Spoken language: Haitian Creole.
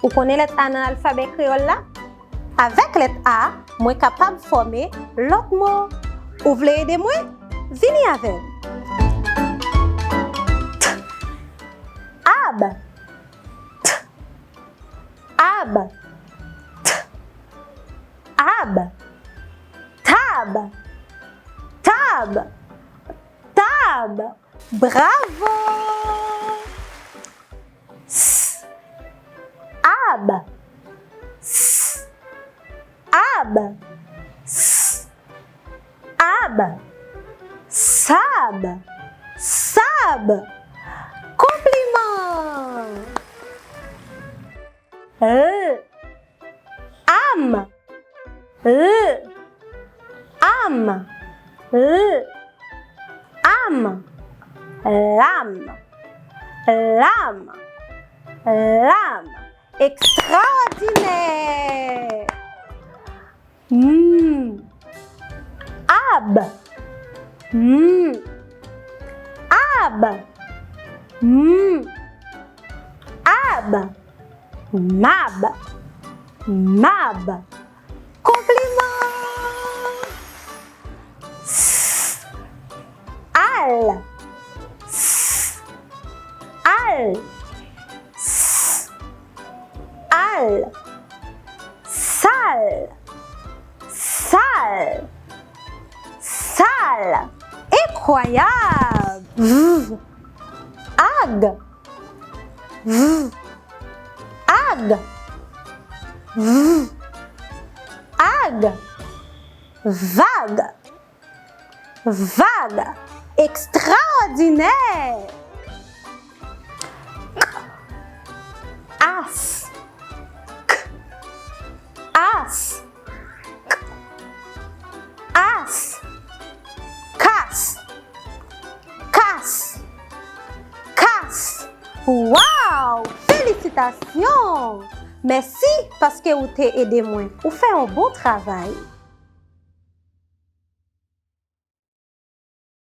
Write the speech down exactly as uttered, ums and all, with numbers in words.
Ou konnen lèt A nan alfabè kreyòl la? Avèk lèt A, mwen kapab fòme lòt mo. Ou vle ede mwen? Vini avè m. T, ab. T, ab. T, ab. Tab. Tab. Tab. Bravo! S, ab. S, ab. S, ab. Sab. Sab. Konpliman! L, am. L, am. L, am. Lam. Lam. Lam. Ekstraòdinè! M, ab. M, ab. M, ab. Mab. Mab. Konpliman! S, al. S, al. S, al. Sal. Sal. Sal. Enkwayab! V, ag. V, ag. V, ag. Vag. Vag. Ekstraòdinè! K, as. K, as. K, as. Kas. Kas. Kas. Waw! Felisitasyon! Mèsi paske ou te ede mwen. Ou fè yon bon travay.